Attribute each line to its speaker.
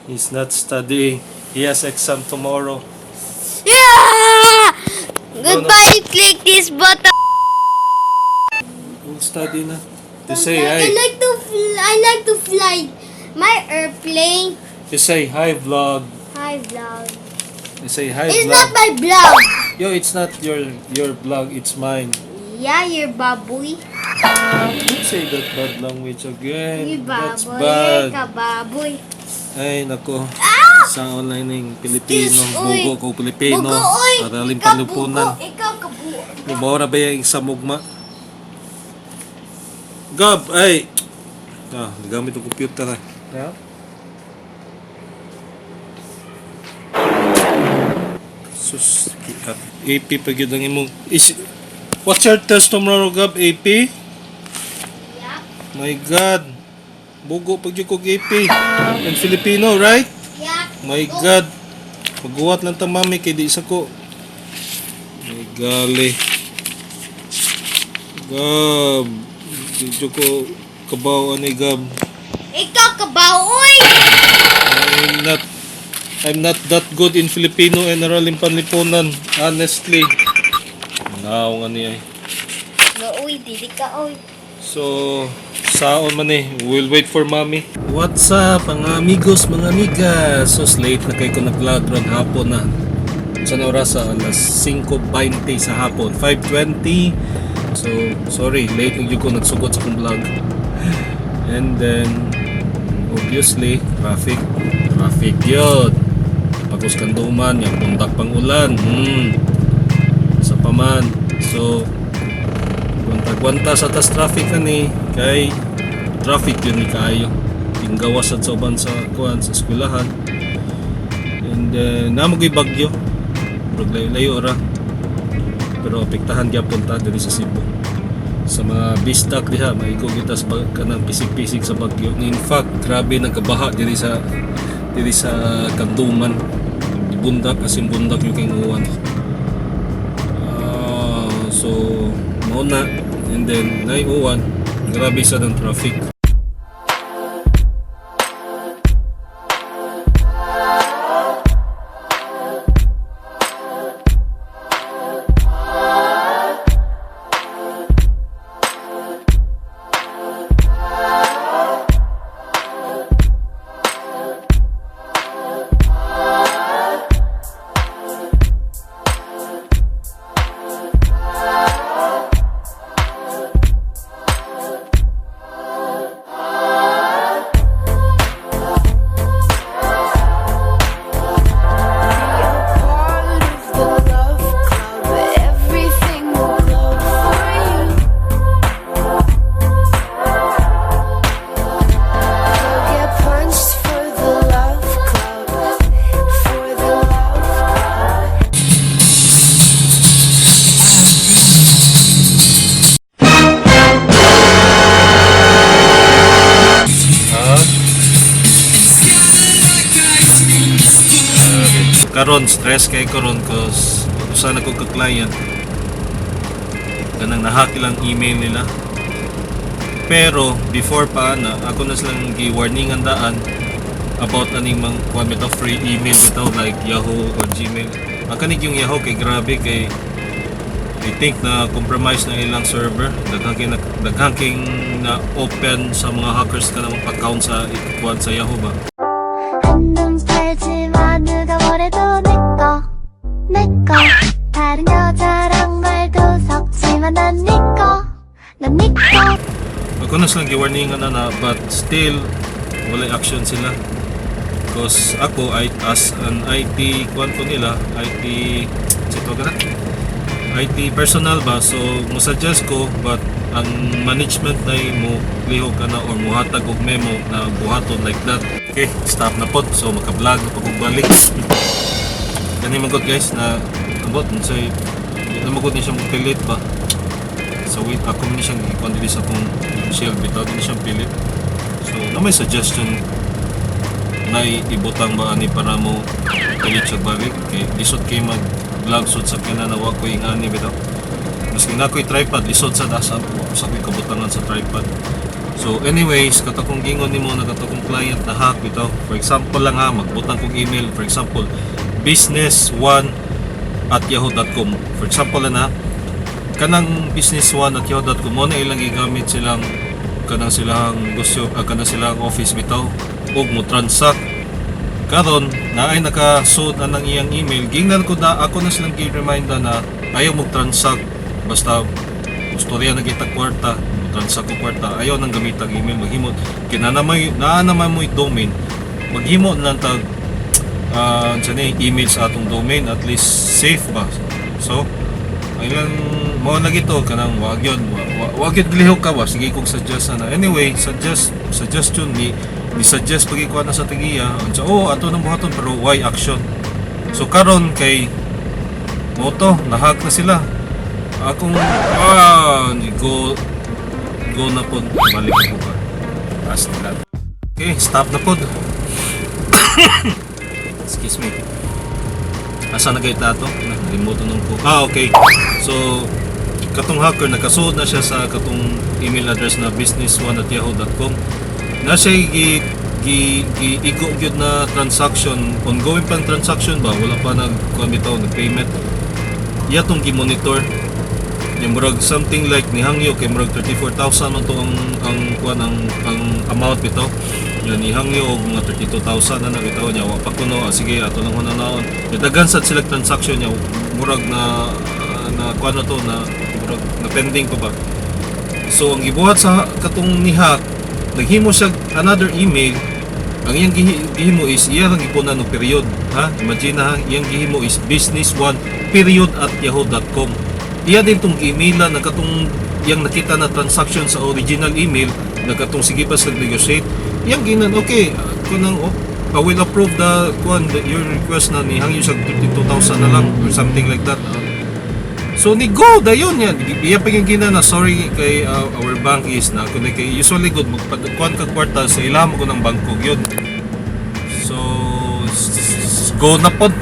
Speaker 1: He's not studying. He has exam tomorrow.
Speaker 2: Yeah! Goodbye, click this button.
Speaker 1: We'll study na. You say
Speaker 2: I
Speaker 1: hi.
Speaker 2: like to fly. My airplane.
Speaker 1: You say hi vlog.
Speaker 2: Hi, vlog.
Speaker 1: You say hi
Speaker 2: It's
Speaker 1: vlog.
Speaker 2: not my vlog.
Speaker 1: Yo, it's not your vlog, it's mine.
Speaker 2: Yeah, you're baboy.
Speaker 1: Don't say that bad language again.
Speaker 2: You're
Speaker 1: That's
Speaker 2: baboy.
Speaker 1: bad.
Speaker 2: Ka baboy.
Speaker 1: Ay, nako.
Speaker 2: Ah!
Speaker 1: Sa online ng Pilipino.
Speaker 2: Yes, oy.
Speaker 1: Bugo ko Pilipino.
Speaker 2: Bugo, oy.
Speaker 1: Araling
Speaker 2: Ikaw,
Speaker 1: panupunan.
Speaker 2: bugo. Ikaw, kabuo.
Speaker 1: Lumaw na ba yung sa mugma? Gab, ay! Nagamit yung computer na. Yeah? Sus, AP pag yun ang imong... What's your test tomorrow, Gab? AP?
Speaker 2: Yeah.
Speaker 1: My God. Bugo pag yun kong AP. And Filipino, right?
Speaker 2: Yeah.
Speaker 1: My God. Pagguwat lang ta mami kay di isa ko. My gali. Gab. Dito ko kabaw ani Gab.
Speaker 2: Ikaw, kabaoy.
Speaker 1: I'm not that good in Filipino and araling panlipunan, honestly. Naong ani ay.
Speaker 2: Uy, dili ka, oy.
Speaker 1: So, saon man eh. We'll wait for mommy. What's up, mga amigos, mga amigas? So, late na kayo ko nag-vlog ron hapon na. Sa oras sa alas 5:20 sa hapon. 5:20. So, sorry, late na yun ko nagsugot sa kong vlog. And then, obviously, traffic yun. Pagos kanduman, yung puntak pang ulan. Sa paman. So, gwanta sa tas traffic na ni kay traffic yun ni kayo tinggawas at soban sa kuan sa eskwelahan. And namogoy bagyo pero layo ra pero apektahan gyapon ta diri sa Cebu sa mga bistak diha maigo kita sa kanang pisig-pisig sa bagyo. In fact, grabe nagkabaha diri sa Kanduman. Bundak kasi bundak yung kinguwan. So mauna and then naiuwan grabe sa ng traffic. Karon stress kay karon cause usa na ko ka client kanang nahaki lang email nila, pero before pa na ako na silang gi-warningan daan about aning mang kuan bitaw free email bitaw like Yahoo or Gmail. Kanig yung Yahoo kay grabe kay I think na compromise na ilang server, daghang king na open sa mga hackers ka na account sa kuan sa Yahoo ba.
Speaker 3: 한눈 팔지마 누가 뭐래도 내꺼 다른 여자랑 말도 섞지마 난 니꺼
Speaker 1: Ako na silang gi-warningan na but still wala action sila because ako as an IT kuan ko nila IT personnel ba, so mo-suggest ko but ang management na mo lihok ka na or muhatag og memo na buhaton like that. Okay, stop na po. So maka-vlog na pagbalik. Gani magod guys na abot say na magod ni siya pilit ba. So wait, ako man siyang ikuan dili sa kung shield bitaw din siyang pilit. So na may suggestion na ibutang ba ani para mo pilit siya balik. Okay, lisod kay mag vlog sud sa kana na wa ko ing ani bitaw. Kasi na ko'y tripod, lisod sa dasa po. Sa ko'y kabutangan sa tripod. So anyways, katakong gingon nimo na katakong client na hack bitaw. For example lang ha, magbutang kong email. For example, business1@yahoo.com. For example lang ha, kanang business1@yahoo.com mo na ilang gigamit silang kanang silang negosyo, kanang silang office bitaw ug mo transact karon naay nakasud anang iyang email. Gingnan ko da ako na silang gi-reminder na ayaw mo transact basta istorya na kita kwarta mo transact ko kwarta ayaw nang gamit ang email maghimo kinanamay naanaman mo domain maghimo nang tag email sa atong domain at least safe ba. So ilang mo na gito kanang wag yun lihok ka ba sige kong suggest na anyway suggestion ni suggest pagikuha na sa tigiya so ato nang buhaton pero why action so karon kay moto nahag na sila akong go na pod balik ko ka as nila okay stop na pod excuse me asa na kita to nalimutan nung ko okay so katong hacker nakasuod na siya sa katong email address na business1@yahoo.com na siya igo gyud na transaction ongoing pang transaction ba wala pa nag-kuan bitaw nag payment iya tong gi-monitor yung murag something like ni hangyo kay murag 34,000 man to ang kuan ang amount bitaw yun ni hangyo og mga 32,000 na bitaw niya wa pa kuno sige ato lang hunanaon daghan sad sila transaction niya murag na kuan na to na murag na pending pa ba so ang gibuhat sa katong ni hack naghimo siya another email ang iyang gihimo is iya lang ipunan no period ha imagine ha iyang gihimo is business1@yahoo.com iya din tong email na katong iyang nakita na transaction sa original email na katong sige pa sa negotiate iyang ginan okay kunang I will approve your request na ni hangyo sa 32,000 na lang or something like that so ni go dayon yan iya pa yung gina na sorry kay our bank is na kung kay usually good magpadukuan ka kwarta sa ilamo ko ng bangko yun so go na pod